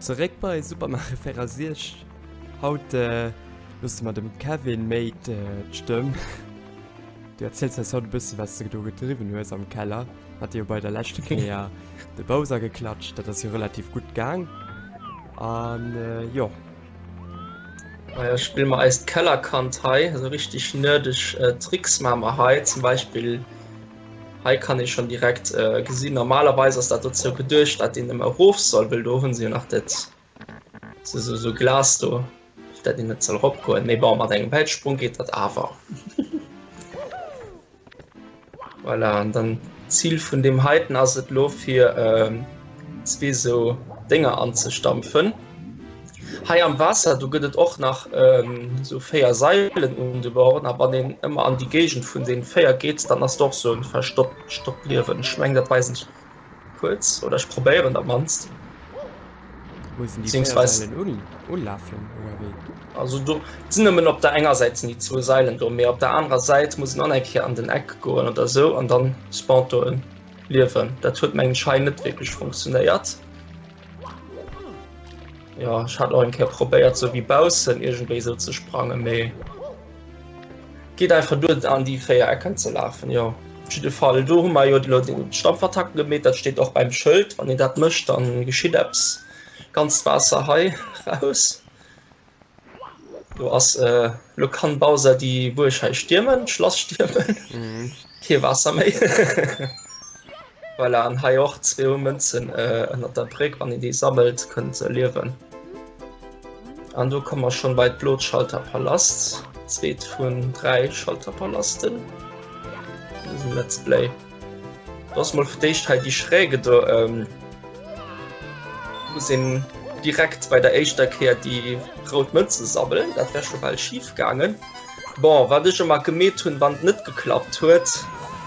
Zeréck bei Super Mario 64. Haut loosse mer dem Kevin méi d'Stëmm. Du erziels eis haut e bësse wat s de do gedriwwen hues am Keller. Hat jo bei der leschte Kéier de Bowser geklatscht, dat ass jo relativ gutt gaang. An jo. Maja, spille mer eist Kellerkand hei, esou richtig nerdeg Tricks maache mer hei. Zum Beispill hei kann ee schonn direkt gesinn, normalerweis ass dat dozou geduecht, dat een ëmmer erof soll, wëll do hunn se jo nach dat esou esou Glas do, fir dat een net soll eropgoen. Mee bon, mat engem Wäitsprung geet dat awer. Voilà, an dann d'Zil vun deem heiten ass et lo fir zwee sou Dénger anzestampfen. Hei am Waasser do gëtt et och nach sou 4 Sailen un de Borden a wann een ëmmer an déi Géigend vun den 4 geet, dann ass do och sou en verstoppt Liewen. Ech mengen dat weisen ech kuerz oder ech probéieren dat mannst. Mussen déi 4 Sailen un, ulafen oder wéi? Also do sinn nëmmen op der enger Säit sinn déi zwou Sailen do, mee op der anerer Säit muss een och eng Kéier an den Eck goen oder sou an dann spawnt do en Liewen. Dat huet mengen ech hei net wierklech funktionéiert. Jo, ech hat och eng Kéier probéiert sou wéi baussen iergendwéi sou ze sprangen, mee geet einfach duer an déi 4 Ecken ze lafen. Jo, op jidde Fall do hu mer jo elo déi Stampfattacken gemeet, dat steet och beim Schëld. Wann een dat mécht, dann geschitt eppes, ganzt Waasser hei raus. Do ass elo kann Bowser déi Buerg hei stiermen, d'Schlass stiermen. Kee Waasser méi. Voilà, an hei och zwou Mënzen ënnert der Bréck, wann een déi sammelt, kënnt se liewen. An do komme mer schonn bei d'blot Schalterpalast, zweet vun 3 Schalterpalasten an dësem Let's Play. Do ass mol fir d'éischt hei déi Schräge do, muss een direkt bei der éischter Kéier déi rout Mënze sammelen, dat wär scho bal schif gaangen. Bon, wat ech ëmmer gemeet hunn, wann et net geklappt huet,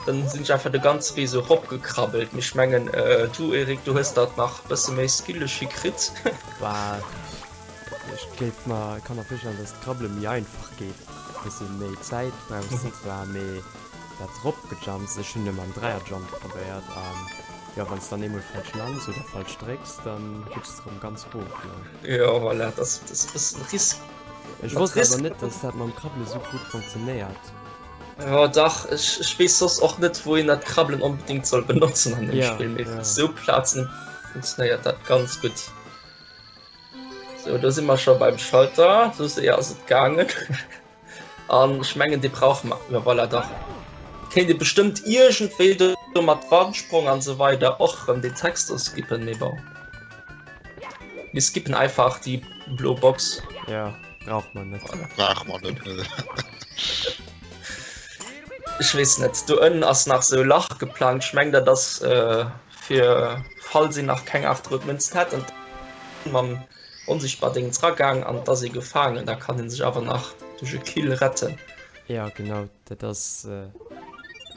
dann sinn ech einfach de ganze Wee sou eropgekrabbelt. Mee ech mengen, du Eric, du hues dat nach e bësse méi skilleg hikritt. Bah, ech géif mer, kann mer virstellen, dass d'Krabbele méi einfach geet, bësse méi Zäit brauchs de zwar, mee dat Eropgejumps, ech hunn ëmmer en Dräierjump probéiert an jo, wann s dann eemol falsch lands oder falsch drécks, dann rutschs de rëm ganz erof, ne? Jo, voilà, dat ass e bëssen Risk. Ech wosst awer net dass dat mam Krabbele sou gutt funktionéiert. Jo dach, ech ech weess soss och net wou een dat Krabbelen onbedingt soll benotzen an dem Spill, mee fir sou Plazen funktionéiert dat ganz gutt. Sou do si mer scho beim Schalter, sou séier ass et gaangen. An ech mengen dee brauche mer, jo voilà dach. Kéint ee bestëmmt iergendwéi do mat Wandsprong an sou weider och rëm den Text do skippen, mee bon. Mir skippen einfach déi blo Box. Ja, brauch man net. Brauch man net, ne. Ech weess net, do ënnen ass nach sou e Lach geplangt. Ech meng dat ass fir falls een nach keng 8 rout Mënzen hätt an mam onsichtbar Déngens ragaang an et ass ee gefaangen, da kann een sech awer nach duerch e Kill retten. Ja genau, dat ass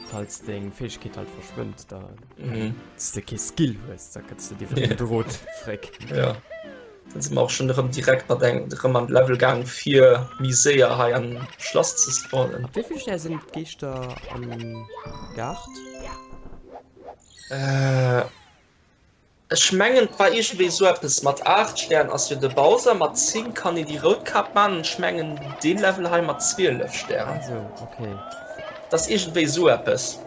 falls deng Fäegkeet halt verschwënnt, da s de kee Skill hues, da kënns de dir vun dem Drot zréck. Ja, dann si mer och schonn erëm direkt mat engem erëm an de Level gaang fir méi séier hei am Schlass ze spawnen. Ab wéi vill Stär sinn d'Geeschter am Gaart? Äh. Ech mengen et war iergendwéi esou eppes mat 8 Stären ass jo de Bowser, mat 10 kann een déi rout Kap man an ech mengen deen Level hei mat 12 Stären. Ah sou, okay. Et ass iergendwéi esou eppes.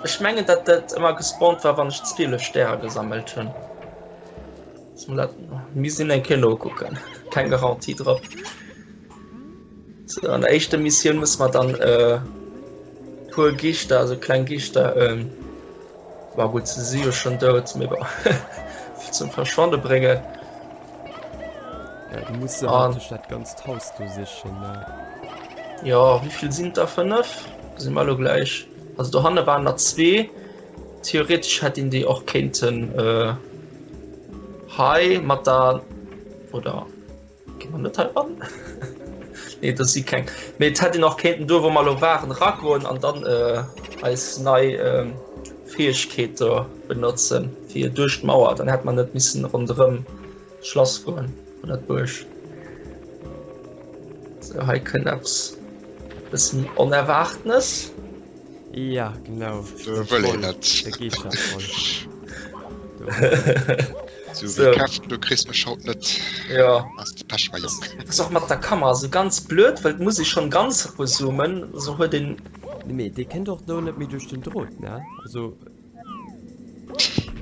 Ech mengen dat dat ëmmer gespawnt war wann ech 12 Stäre gesammelt hunn. Misst een eng Kéier nokucken, keng Garantie drop. Sou, an der éischter Missioun musse mer dann e puer Geeschter, also kleng Geeschter, War gutt, se si jo schonn dout, mee bon, zum Verschwanne bréngen. Ja, du muss se halt duerch dat ganzt Haus do sichen, ne? Jo, wéi vill sinn et der? 5? Gesi mer elo gläich. Also dohanne waren der zwee. Theoretesch hätt een déi och kéinten hei mat der, oder? Gi mer net hei ran? Nee, do si keng. Mee et hätt een och kéinten do, wou mer elo waren, ragoen an dann eis nei Fäegkeet do benotzen, fir duerch d'Mauer. Dann hätt mer net missen ronderëm d'Schlass goen oder d'Buerg. Sou, hei kënnt eppes bëssen Onerwaartenes. Ja, genau. Wëll een net. De Geeschter-Troll. Sou wéi Käften, du kriss mech haut net. Jo. Ass de Pech, mäi Jong. Ass och mat der Kamera sou ganz blöd, well et muss ee schonn ganz erozoomen, sou huet een. Nee, mee dee kennt och do net méi duerch den Drot, ne? Also.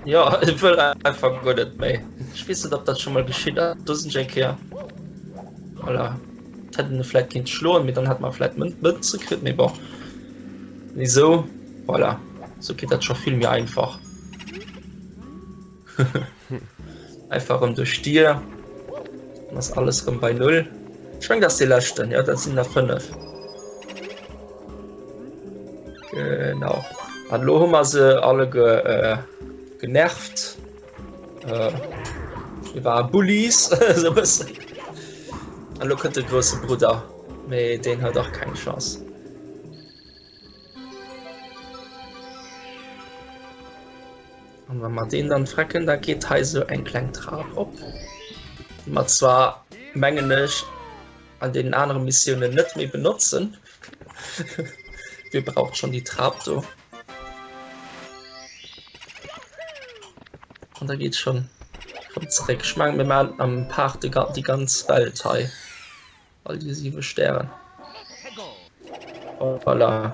Jo, et wëll einfach guer net méi. Ech weess net, ob dat scho mol geschitt ass. Do sinn ech eng Kéier. Voilà. Et hätt een e vläit kinnt schloen, mee dann hätt mer vläit Mënze kritt, mee bon. Mee sou, voilà, sou geet dat scho vill méi einfach. Einfach rëm duerch d'Dier. Dann ass alles rëm bei Null. Ech meng, dat ass dee leschten. Jo, dat sinn der 5. Genau. An elo hu mer se alleguer äh, genervt. Äh, mir ware Bullies, esou e bëssen. An elo kënnt de grousse Brudder, mee deen huet och keng Chance. An wa mer deen dann frecken, da geet hei sou eng kleng Trap op, déi mer zwar, mengen ech, an deenen anere Missiounen net méi benotzen. Wie braucht schon déi Trap do? An da geet schon rëm zréck. Ech mengen, mir maachen am Part déi ganz Welt hei. All déi siwe Stären. Voilà.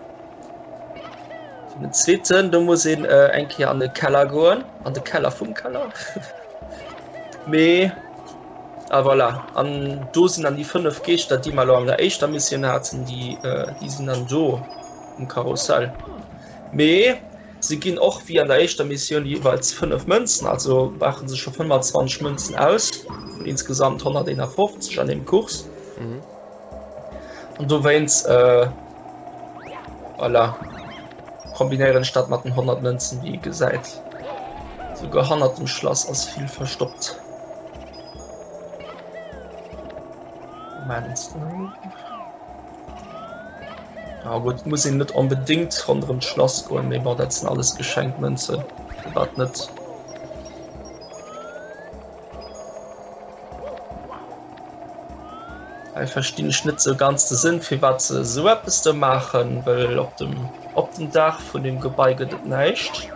Fir den zweeten, do muss een äh, eng Kéier an de Keller goen, an de Keller vum Keller. Mee ah, voilà. An do sinn dann déi 5 Geeschter, déi mer lo an der éischter Missioun haten, déi, äh, déi sinn dann do um Karussell. Mee Se ginn och wéi an der éischter Missioun jeeweils 5 Mënzen, also maache se scho 25 Mënzen aus vun insgesamt 151 an deem Kurs. Mhm. An dowéinst äh, voilà, kombinéieren ech dat mat den 100 Mënzen, wéi ee gesäit. Souguer hannert dem Schlass ass vill verstoppt. Moment. Ja gutt, muss een net onbedéngt ronderëm d'Schlass goen, mee bon, dat sinn alles Geschenkmënzen, firwat net? Hei verstinn ech net sou ganz de Sënn, firwat se esou eppes do maachen, well op dem op dem Daach vun dem Gebai gëtt et näischt.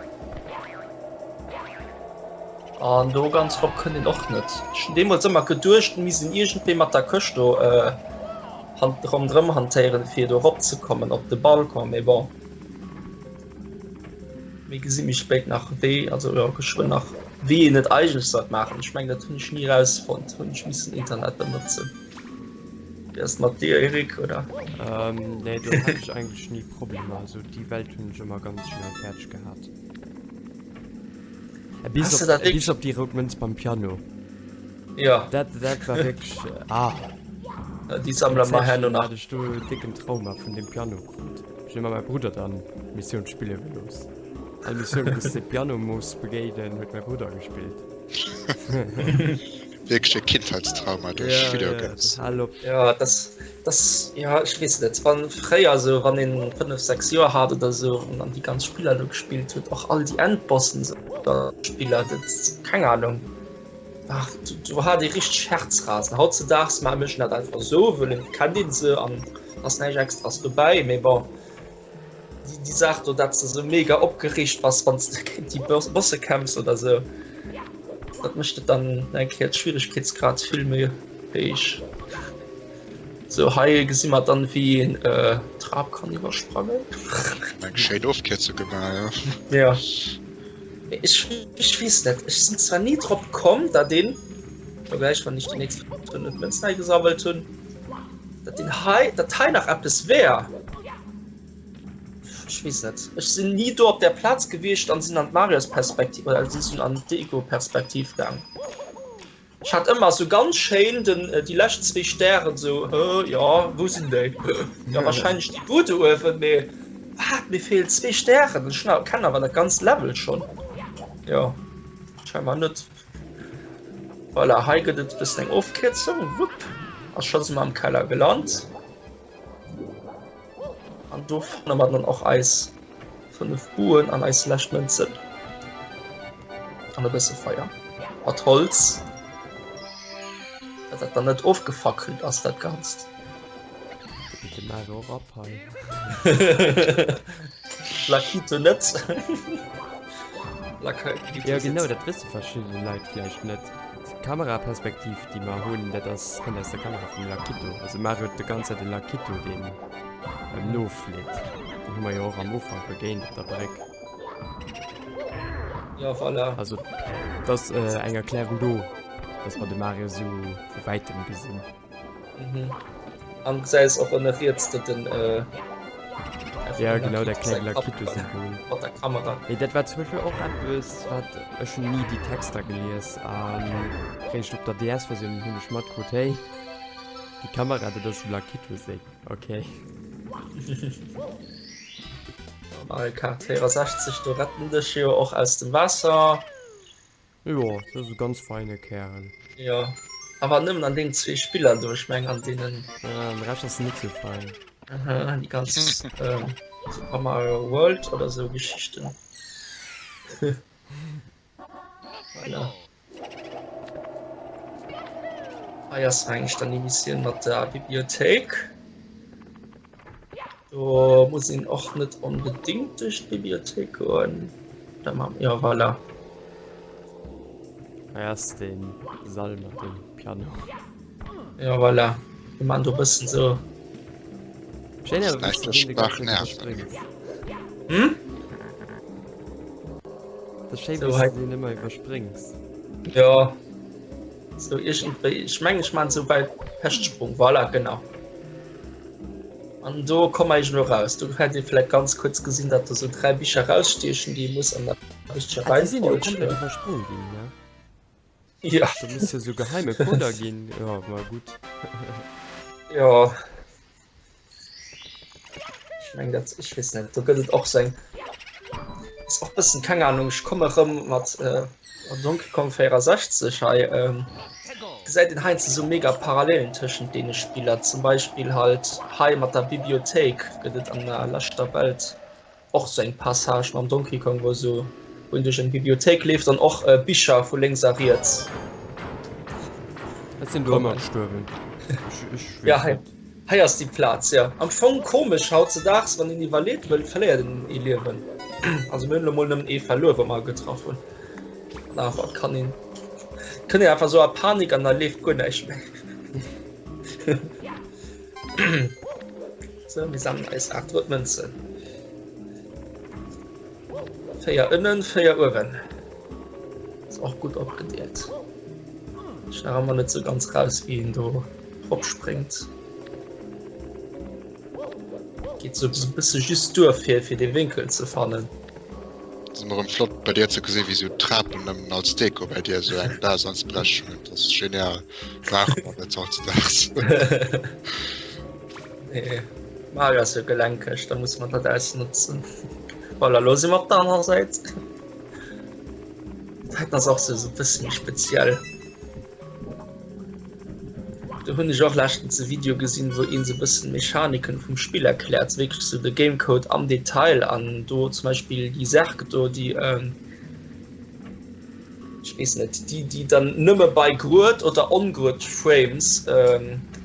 An do ganz rop kënnt een och net. Ech hunn deemools ëmmer geduecht, et misst een iergendwéi mat der Këscht do ronderëm hantéieren, fir do rop ze kommen op de Balcon, mee bon. Mir gesi méi spéit nach wéi, also jo geschwënn nach, wéi een et eigentlech sollt maachen. Ech mengen dat hunn ech ni erausfonnt, hunn ech missen Internet benotzen. Wéi ass et mat dir Eric, oder? Nee, do hat ech eigentlech ni Problemer, also déi Welt hunn ech ëmmer ganz schnell fäerdeg gehat. Bis op, bis op déi rout Mënz beim Piano. Ja. Dat, dat war wierklech. Ah. Déi sammele mer herno nach. Hat ech do en dicken Trauma vun deem Piano krut. Ech hunn ëmmer mäi Brudder dann d'Missioun spille gelooss. All Missioun, wou s de Piano muss begéinen, huet mäi Brudder gespillt. Wierklech e Kindheitstrauma duerch Videogames. Ja, total op. Ja, das, das, ja, ech weess net. Wann fréier esou, wann een 5, 6 Joer hat oder esou an dann déi ganz Spiller do gespillt huet, och all déi Endbossen esou, Spiller, dat, keng Ahnung. Ach, do hat ee richteg Herzrasen. Hautzedaags mécht een dat einfach esou, wëll et kennt een se an ass näischt Extras dobäi. Mee bon, déi, déi Saach do, dat s de esou mega opgereegt bass, wann s de géint déi Bosse kämpfs oder esou, dat mécht et dann eng Kéier d'Schwieregkeetsgrad vill méi héich. Sou, hei gesi mer dann, wéi een d'Trap kann iwwersprangen. Eng schéin Ofkierzung gemaach, jo. Ja. Ech, ech weess net, ech sinn zwar ni drop komm, datt een, lo gläich wann ech déi nächst 5 Mënzen hei gesammelt hunn, datt een hei, datt hei nach eppes wär. Ech weess net, ech sinn ni do op där Plaz gewiescht an sinn an d'Marios-Perspektiv, oder si sinn an d'Ego-Perspektiv gaang. Ech hat ëmmer sou ganz schéin den déi lescht zwee Stären sou hë jo wou sinn déi jo wahrscheinlech déi Bude uewen mee wat mir feelen zwee Stären ech hunn kennen awer dat ganzt Level schonn jo scheinbar net voilà hei gëtt et e bëssen eng Ofkierzung wupp a scho si mer am Keller gelant an do fanne mer dann och eis 5 Buen an eis lescht Mënzen. An e bësse Feier. Mat Holz. Dat dat dann net ofgefackelt ass, dat Ganzt. Geet de Mario och ab hei? Lakito net. Lakito Jo genau, dat wësse verschidde Leit vläicht net. D'Kameraperspektiv déi mer hunn, dat ass kënnt aus der Kamera vum Lakito. Also Mario huet de ganz Zäit de Lakito deen em noflitt. Deen hu mer jo och am Ufank begéint op der Bréck. Ja voilà. Also et ass eng Erklärung do, dass mer de Mario sou vu wäitem gesinn. Mhm. An gesäis och ënne riets de den äh, Ja genau der kleng Lakito-Symbol. Mat der Kamera. Nee, dat war zum Beispiel och eppes, wat ech hunn ni déi Texter gelies an réischt op der DS-Versioun hunn ech matkrut, hey, déi Kamera, dat ass dem Lakito seng. Okay. Mario Kart 64, do retten dech jo och aus dem Waasser. Jo, dat ass e ganz feine Kärel. Jo, awer nëmmen an deenen zwee Spiller do, ech mengen an deenen. Ah, am Rescht ass en net sou fein. Aha, déi ganz Super Mario World oder sou Geschichten. Voilà. Hei ass mengen ech dann déi Missioun mat der Bibliothéik. Do muss een och net onbedéngt duerch d'Bibliothéik goen. Da ma ja voilà. Hei ass den Sall mat dem Piano. Ja voilà. Mir man do bëssen sou. Schéin awer wéi s de deen de ganzen Zäit iwwerspréngs. Hm? Dat ass schéin wéi s de deen ëmmer iwwerspréngs. Jo. Sou iergendwéi, ech mengen ech maan sou bei Hechtsprung, voilà genau. An do komme mer iergendwou raus. Do hätt ee vläit ganz kuerz gesinn, datt do sou 3 Bicher rausstiechen, déi ee muss an der richteger Ah, déi sinn jo Reihenfolg. komplett iwwersprong ginn, ne? Ja. Do muss jo sou geheime Coder ginn. Jo, ma gutt. Jo. Ech meng dat, ech weess net, do gëtt et och sou eng, ass och bëssen, keng Ahnung, ech komme rëm mat Donkey Kong 64 hei, gesäit een heiansdo sou mega Parallelen tëschent deene Spiller, zum Beispill halt hei mat der Bibliothéik gëtt et an der leschter Welt Och sou eng Passage mam Donkey Kong wou sou wou en duerch eng Bibliothéik leeft an och Bicher vu lénks a riets. Ech sinn do ëmmer gestuerwen. Ja hei hei ass déi Plaz jo. Am Fong komesch hautzedaags wann een iwwerleet wëll verléiert een ee Liewen. Also mir hunn elo mol nëmmen ee verluer wou mer getraff hunn. An awer kann een kënnt een einfach sou a Panik an da leeft guer näischt méi. So, mir sammeln eis 8 rout Mënzen. 4 ënnen, 4 uewen. Ist och gutt opgedeelt. Ech nach ëmmer net sou ganz raus, wéi een do ropspréngt. Geet sou e bësse just duer, fir, fir de Wénkel ze fannen. Ass ëmmer erëm flott bei dir ze gesinn, wéi sou d'Trapen nëmmen als Deko bei dir sou eng Daseinsberechtigung hunn. Dat ass genial. Brauche mer net hautdesdaags. Nee, Mario ass jo gelenkeg, da muss man dat ausnotzen. Voilà, lo si mer op der anerer Säit. Dat ass och sou e bësse méi speziell. Do hunn ech och leschtens e Video gesinn, wou een sou bëssen d'Mechaniken vum Spill erkläert, wierklech sou de Gamecode am Detail an do zum Beispill déi Särg do, déi ech weess net, déi déi dann nëmme bei grued oder ongrued Frames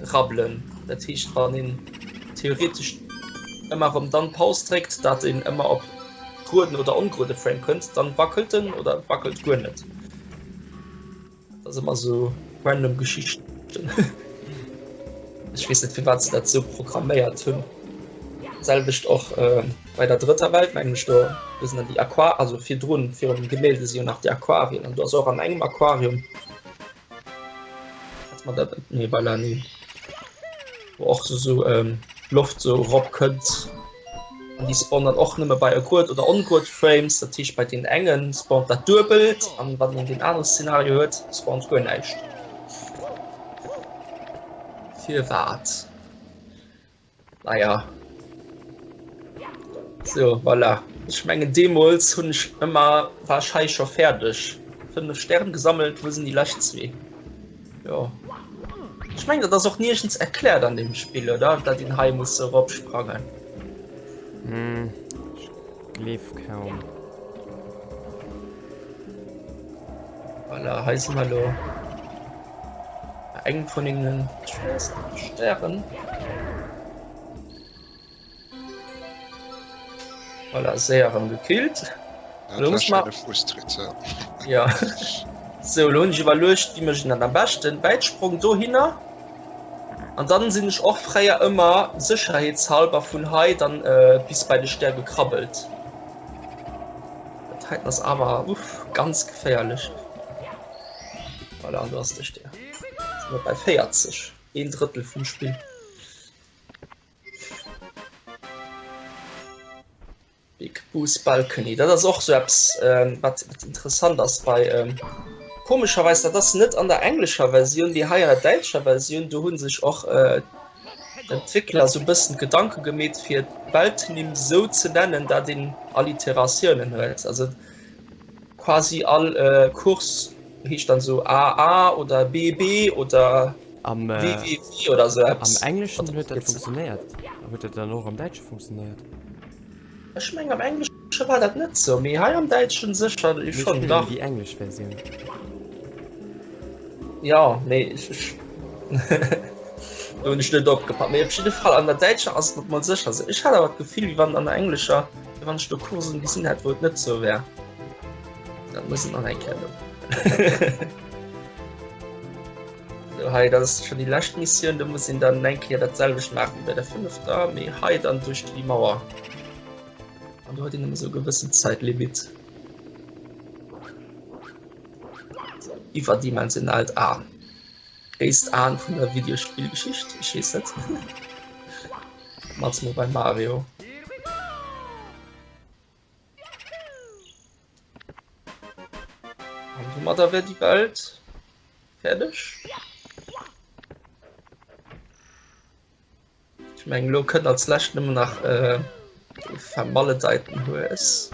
rabbelen. Dat heescht wann een theoretesch ëmmer erëm dann Paus dréckt, dat een ëmmer op grueden oder ongruede Frame kënnt, dann wackelt en oder wackelt guer net. Dat ass ëmmer sou random Geschichten. Ech weess net firwat se dat sou programméiert hunn. Selwecht och äh, bei der drëtter Welt mengen ech do do sinn dann déi Aqua also virdrun virun dem Gemälde si jo nach déi Aquarien an do ass och an engem Aquarium hat man dat nee voilà nee wou och sou sou ähm, Loft sou erop kënnt. An déi spawnen dann och nëmme bei Awkward oder Ongrued Frames, dat heescht bei deenen engen spawnt dat duebelt an wann een deen anere Szenario huet, spawnt guer näischt. Firwat? Naja. So, voilà. Ech mengen deemools hunn ech ëmmer, war ech hei scho fäerdeg. 5 Stern gesammelt, wou sinn déi lescht zwee? Jo. Ech mengen dat ass och niergends erkläert an dem Spill, oder? Dat een hei muss eropsprangen. Hm, ech gleef kaum. Voilà, hei si mer elo bei engem vun den Stären. Voilà, séier erëm gekillt. Dat war schéine Fuusstritt, ja. Ja. Sou, elo hunn ech iwwerluecht, wéi mécht een dat am beschten? Wäitsprong dohinner. An dann sinn ech och fréier ëmmer sécherheetshalber vun hei dann bis bei de Stär gekrabbelt. Dat heiten ass awer, uff, ganz geféierlech. Voilà, an do ass de Stär. Sinn mer bei 40, een Drëttel vum Spill. Big Boo's Balcony, dat ass och sou eppes wat wat interessant ass bei komescherweis dat ass net an der englescher Versioun mee hei an der däitscher Versioun, do hu sech och d'Entwéckler sou bëssen Gedanke gemeet fir d'Weltnimm sou ze nennen dat een Alliteratiounen huet, also quasi all Course heescht dann sou AA oder BB oder WWW oder sou eppes. Am Engleschen huet dat funktionéiert, huet dat dann och am Däitsche funktionéiert? Ech mengen am Englesche war dat net sou, mee hei am Däitschen sécher schonn, dach. Déi englesch Versioun. Jo, mee ech, ech do hunn ech net opgepasst. Mee op jidde Fall an der däitscher ass et mol sécher sou. Ech hat awer d'Gefill, wéi wann an der englescher, wéi wann ech do Coursen gesinn hätt, wou et net sou wär. Dat muss een nach eng Kéier no. So, hei, dat ass schon déi lescht Missioun, do muss een dann eng Kéier dat selwecht maachen wéi bei der fënnefter, mee hei dann duerch déi Mauer. An do huet een ëmmer sou e gewëssen Zäitlimit. So, iwwerdimensionaalt Aen. Gréisst Aen vun der Videospillgeschicht, ech weess net. Mats mol bei Mario. An domadder wär déi Welt fäerdeg. Ech mengen elo kënnt als lescht nëmmen nach äh, dee vermaledeiten Hues.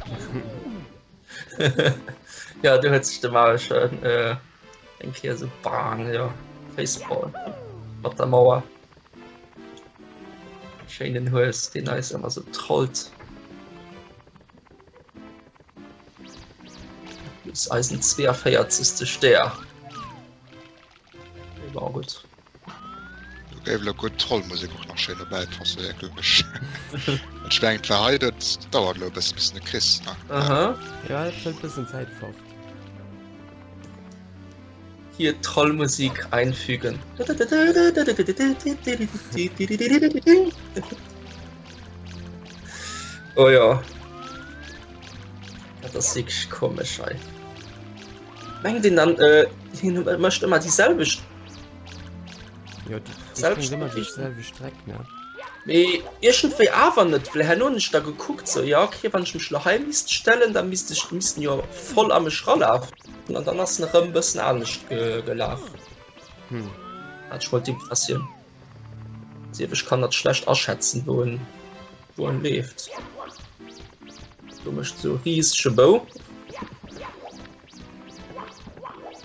Ja, do huet sech de Mario schon äh, eng Kéier sou bang, jo, Facepalm mat der Mauer. Schéinen Hues, deen eis ëmmer sou trollt. Plus eisen 42. Stär. War gutt. Do géif elo gutt Trollmusek och nach schéin dobäi passen, wierklech. Ech mengen, et war hei, dat dauert elo e bëssen, bis de kriss, ne? Aha. Ja, et hëlt bëssen Zäit fort. Hier Trollmusik einfügen. Oh ja. Dat ass wierklech komesch hei. Mengt een dann, äh, hien mécht ëmmer déi selwecht Jo, déi, déi spréngt ëmmer déi selwecht Streck, ne? Mee iergendwéi awer net, well herno hunn ech da gekuckt, sou, ja okay, wann ech mech lo hei misst stellen, da misst ech, misst en jo voll a mech ralafen an dann ass en erëm e bëssen anescht gelaf. Hm. Hat ech mol d'Impressioun. Sief, ech kann dat schlecht aschätzen, wou en, wou en leeft. Do mécht sou e risege Bou.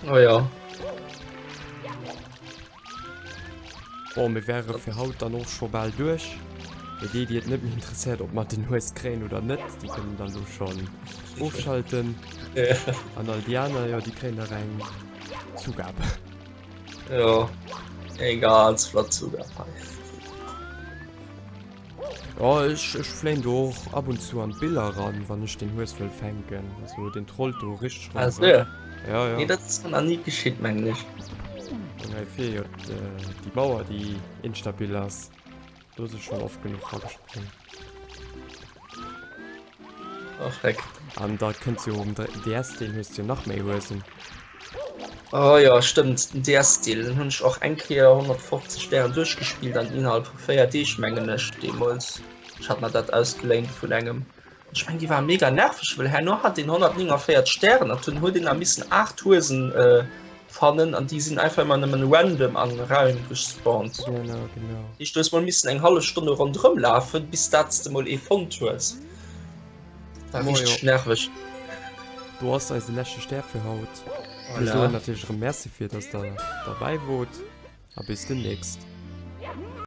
Oh ja. Bon, mir wäre fir haut dann och scho bal duerch. Fir déi, déi et net méi interesséiert, ob mer den Hues kréien oder net, déi kënnen dann elo schonn ofschalten. An all déi aner, jo, déi kréien nach eng Zugab. Jo, eng ganz flott Zugab hei. Jo, ech, ech fléien do och ab und zu an d'Biller ran, wann ech den Hues wëll fänken. Also den trollt do richteg Ah, ronderëm. so. Ja, ja. Nee, dat ass mir nach ni geschitt, mengen ech. An hei vir jo déi Mauer, déi instabil ass. Do si schon oft genuch ragesprongen. Oh, Schreck. An da kënnt jo um DS-Deel hues du jo nach méi Huesen. Oh jo, stëmmt, den DS-Deel, den hunn ech och eng Kéier 150 Stären duerchgespillt an innerhalb vu 4 Deeg, mengen ech, deemools. Ech hat mer dat ausgeléint vun engem. Ech mengen, déi war mega nerveg, well herno hat een 149 Stären an dunn huet een nach missen 8 Huesen fannen an déi sinn einfach ëmmer nëmmen random an Raim gespawnt. Genau, genau. Heescht, du hues mol missen eng hallef Stonn ronderëm lafen, bis dat s de mol ee fonnt hues. War Mojo. richteg nerveg. Do ass eise leschte Stär fir haut. Mir Voilà. soen natierlech erëm Merci fir dass der derbäi wot a bis demnächst.